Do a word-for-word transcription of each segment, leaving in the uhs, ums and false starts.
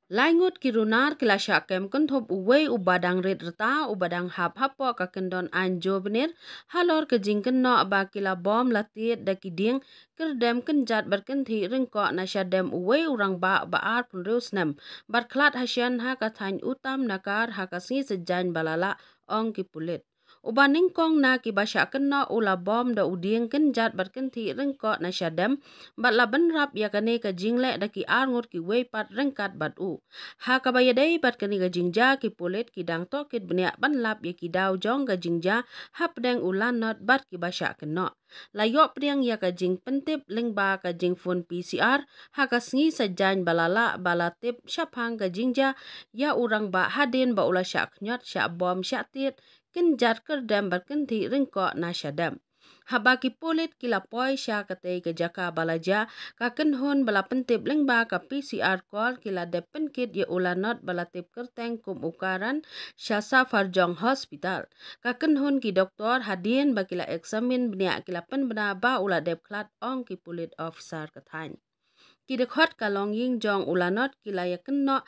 Lai ngut ki runar ki la shah kem kynthup uwei uba dang rit rta uba dang hap hapoh ka kyndon aiñ jur bnir halor ka jingkynnoh ba ki la bom la tied da ki dieng kyrdem kynjat bad kynthih ryngkoh na shadem uwei u rangbah ba arphew hynriew snem bad khlad hashian ha ka thaiñ Uttamnagar ha ka sngi Saitjaiñ ba la lah, ong ki pulit. Uba nyngkong na kiba shah kynnoh u la bom da u dieng kynjat bad kynthih ryngkoh na shadem bad la bynrap ïa kane ka jingleh da ki arngut kiwei pat ryngkat bad u. Ha kaba ïadei bad kane ka jingjia, ki pulit ki dang tohkit bniah ban lap ïa ki daw jong ka jingjia hapdeng u lanot bad kiba shah kynnoh. La ïoh pdiang ïa ka jingpyntip lyngba ka jingphone P C R ha ka sngi Saitjaiñ ba la lah ba la tip shaphang ka jingjia ïa u rangbah hadien ba u la shah khñiot, shah bom, shah tied kynjat kyrdem bad kynthih ryngkoh na shadem. Haba ki pulit ki la poi sha katei ka jaka ba la jia, ka kynhun ba la pyntip lyngba ka P C R call ki la dep pynkit ïa u lanot ba la tip kyrteng kum u Karan sha Safdarjung Hospital. Ka kynhun ki doktor hadien ba ki la eksamin bniah ki la pynbna ba u la dep khlad, ong ki pulit officer ka thaiñ. Ki dkhot ka longïing jong u lanot ki la ïakynnoh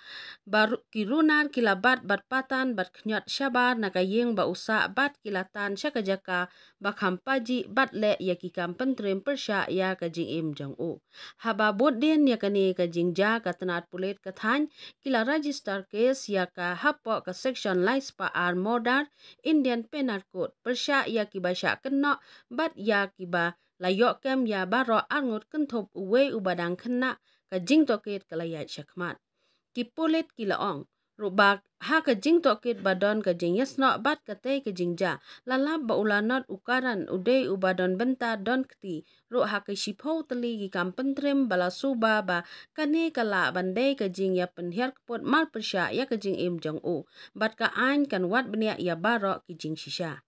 ba ru-, ki runar ki la bat bad patan bad khñiot shabar na ka ïing ba u sah bad ki la tan sha ka jaka ba kham pajih bad leh ïa ki kam pyntriem pyrshah ïa ka jingim jong u. Haba bud dien ïa kane ka jingjia, ka tnat pulit ka thaiñ ki la register case ïa ka hapoh ka section lai spah ar murder Indian Penal Code, pyrshah ïa kiba shah kynnoh bad ïa kiba la ïoh kem ïa baroh arngut kynthup uwei uba dang khynnah, ka jingtohkit ka la ïaid shakhmat. Ki pulit ki la ong ruh ba ha ka jingtohkit ba don ka jingïasnoh bad katei ka jingjia, la lap ba u lanot u Karan u dei uba don bynta don kti ruh ha ki shiphew tylli ki kam pyntriem ba la suba ba kane ka lah ban dei ka jingïapynhiar kput marpyrshah ïa ka jingim jong u bad ka aiñ kan wad bniah ïa baroh ki jingshisha.